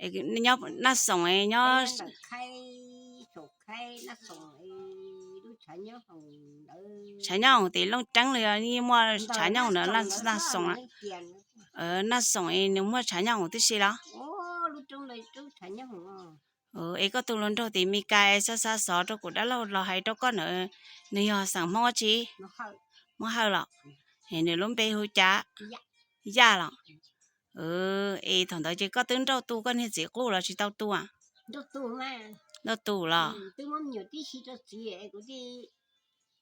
Nyob Naj Xoom nyob, tshav nyob hoom tim Looj Ceeb los yog yeej muaj tshav nyob hoom ntawm Naj Xoom? Naj Xoom nws muaj tshav nyob hoom tib si los? Es koj tus hluas nraug tim Mes Kas xav xav xov rau kuv dab laug los hais rau koj na, nws yog xeem Hmoob dab tsi? Hmoob Hawj los? Es nws lub npe hu cas? Yaj los? Es thaum ntawd ces koj twb nrauj tu koj niag txiv qub los tsis tau tu? Nrauj tu los?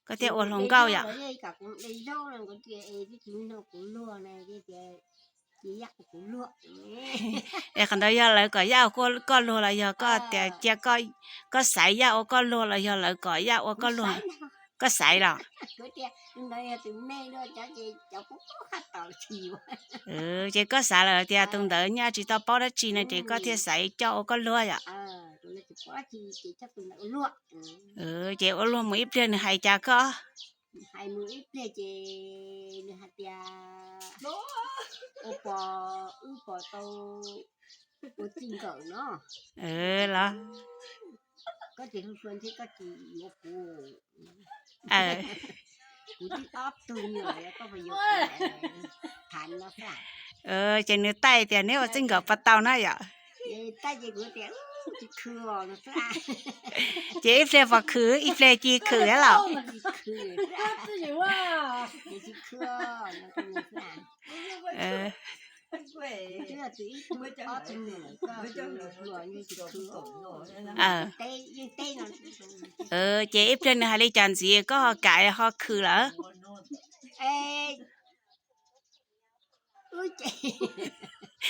Koj thiaj ua hluas nkauj yom? Es qhov ntawd yog lawv kom Yaj ua koj luag los yog koj tias cia, koj xaiv Yaj ua koj luag los yog lawv kom Yaj ua koj luag? Koj xaiv los? Ces koj xav lawm tias tus ntawd nyaj tsis tau paub dab tsi no ces koj thiaj xaiv coj ua koj luag yom? Ces ua luag mus ib pliag nws hais cas koj? Los? Ces nws taij tias neb ua txij nkawm puas tau na yom? Ces ib pliag pom khwm ib pliag ci khwm los? Ces ib pliag nws hais li cas ntxiv koj ho kam ho khwm lawm?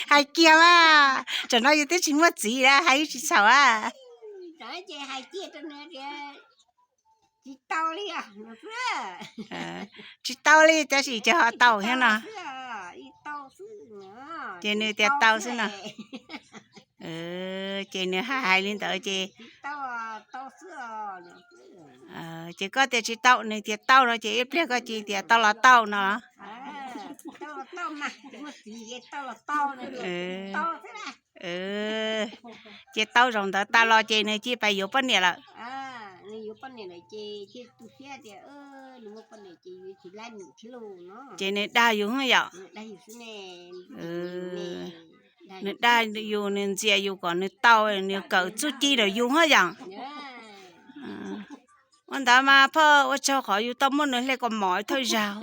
Hais kiag mas, tam no yus twb tsis muaj txiv lawm hais tsis txhaum a. Tsis tau li, tab sis ces ho tau thiab no. Ces nws tias tau xwb no. Ces nws hais hais li ntawd ces, ces koj tias tsis tau, nws tias tau no ces ib pliag koj cia tias tau los tau no. Ces tau zaum ntawd tas los ces nws cia pais yuav poj niam lawm. Ces nws dag yus hwb yom? Nws dag yus, nws ntxias yus kom nws tau, nws kawm txuj ci rau yus hwb yom? Ua ntawd mas phauj, ua tsaug qhov yus tau muab nws hle kaus mom thawj zaug.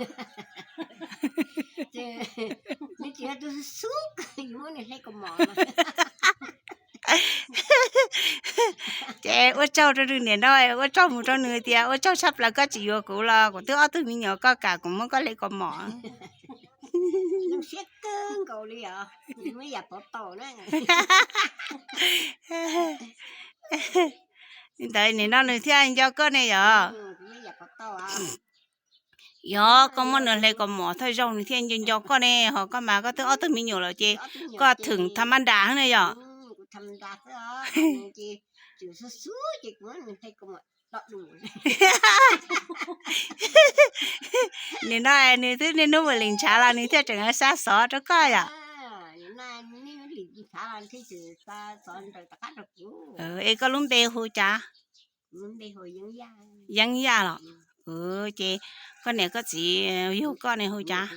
Ces ua tsaug rau nws niam no, ua tsaug mus rau nws tias ua tsaug tshaj plaws koj tsis yuav kuv los kuv twb ob tug me nyuam koj kam kuv muab koj hle kaus mom. Li ntawd nim no nws thiaj nco koj ne yom? Yog koj muab nws hle kaus mom thawj zaug nws thiaj nco nco koj ne, ho koj mas koj twb ob tug me nyuam lawm ces koj thwm tham ma das ne yom? Nim no nws twb niaj hnub mus lim ntshav los nws thiaj tseem sab xov rau koj yom? Es koj lub npe hu cas? Yeeb Yaj los? Ces koj niam koj txiv yug koj ne hu cas?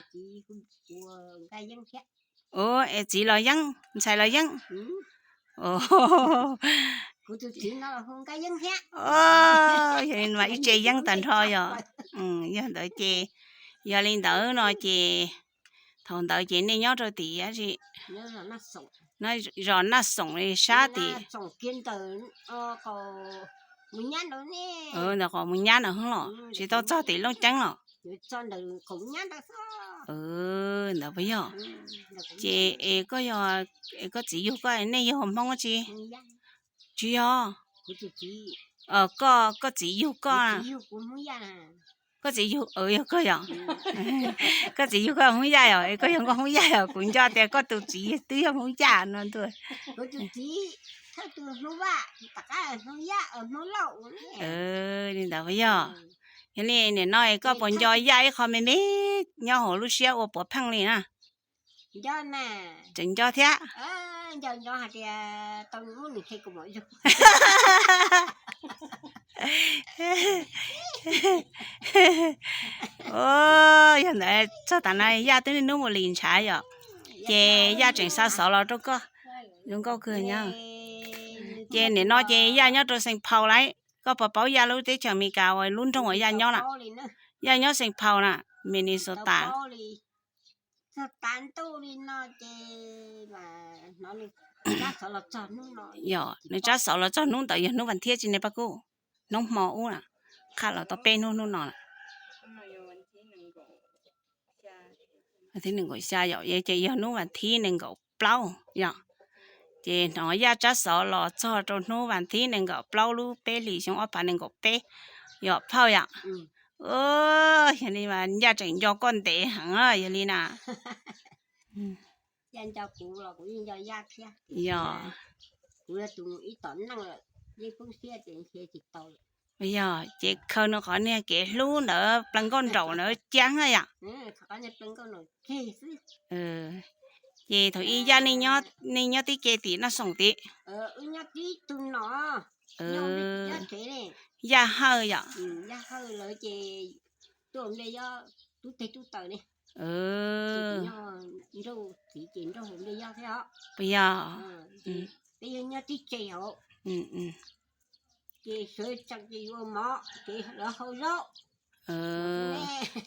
Txiv los Yeeb, ntxhais los Yeeb. Yog li mas ib tse Yeeb tag nrho yog. Yog ntawd ces, yog li ntawd no ces thaum ntawd ces nej nyob rau tim, zos Naj Xoom li sab tim, ntawm qhov mus nyab ntawd los tsis tau txog tim Looj Ceeb los? Ntawd puas yog? Ces es koj, es koj txiv yug koj, nej yog Hmoob dab tsi? Tsis yog. Koj, koj txiv yug koj. Koj txiv yug, yog koj yog? Koj txiv yug koj Hmoob Yaj yog? Koj yog nkauj Hmoob Yaj yog? Kuv nco tias koj tus txiv twb yog Hmoob Yaj no ntuj. Li ntawd puas yog? Yog li nim no koj puas nco Yaj ib qho me me nyob hauv lub siab ua puav pheej li na? Tseem nco thiab. Yog ntawd txog tav no Yaj twb niaj hnub mus lis ntshav yom, ces Yaj tseem xa xov los rau koj. Zoo nkauj kawg nyob. Ces nim no ces Yaj nyob rau Saint Paul lawm. Koj puas paub Yaj lub teb chaws Amelikas uas lub nroog uas Yaj nyob na? Yaj nyob Saint Paul na, Minnesota. Yog, nws tsab xov los txog hnub ntawd yog hnub vas thiv tsis ne Paj Kub? Hnub hmo ub na, qhaj los tau peb hnub hnub no lawm. Vas thiv nees nkaum xya yom, ces yog hnub vas thiv nees nkaum plaub yom. Ces hnov Yaj tsab xov los txog rau hnub vas thiv nees nkaum plaub lub peb hlis xyoo ob phav nees nkaum peb yom phauj yom. Yog li mas Yaj tseem nco koj ntev heev yog li na. Yog, yog ces khaws nws qhov niag kev hlub ntawd plees nkauj nraum ntawd cia na yom. Ces thaum ub Yaj nej nyob tib ce tim Naj Xoom tid? Yaj Hawj yom. Puas yog?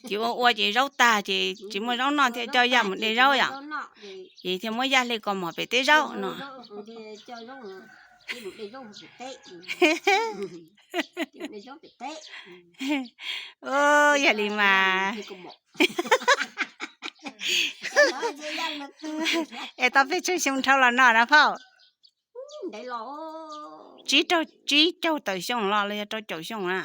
Ces ua ua ces zaub tag ces tsis muaj zaub noj thiaj coj Yaj mus de zaub yom. Ces thiaj muab Yaj hle kaus mom pem teb zaub no. Yog li mas. Es tau pes tsawg xyoo dhau los no na phauj? Tsib caug tawm xyoo los los yog rau caum xyoo na?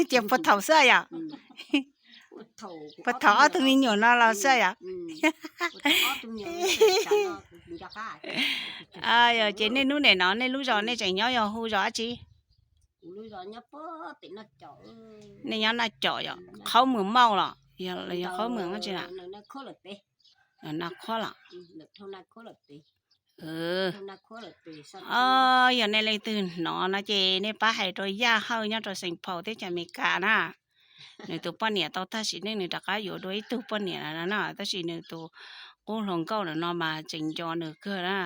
Ces puag thaum xwb yom? Puag thaum ob tug me nyuam no los xwb yom? Ces niaj hnub nim no nej lub zos nej tseem nyob yog hu zos dab tsi? Nej nyob Naj Com yom, Qhaub Mws Mauj los yog Qhaub Mws dab tsi na? Naj Qhuab los. Yog nej leej twg hnov no ces nej pab hais rau Yaj Hawj nyob rau Saint Paul teb chaws Amelikas na. Nws tus poj niam tau tag sim neej nws rov qab yuav dua ib tug poj niam lawm na, tab sis nws tus qub hluas nkauj ntawm no mas tseem nco nws kawg na.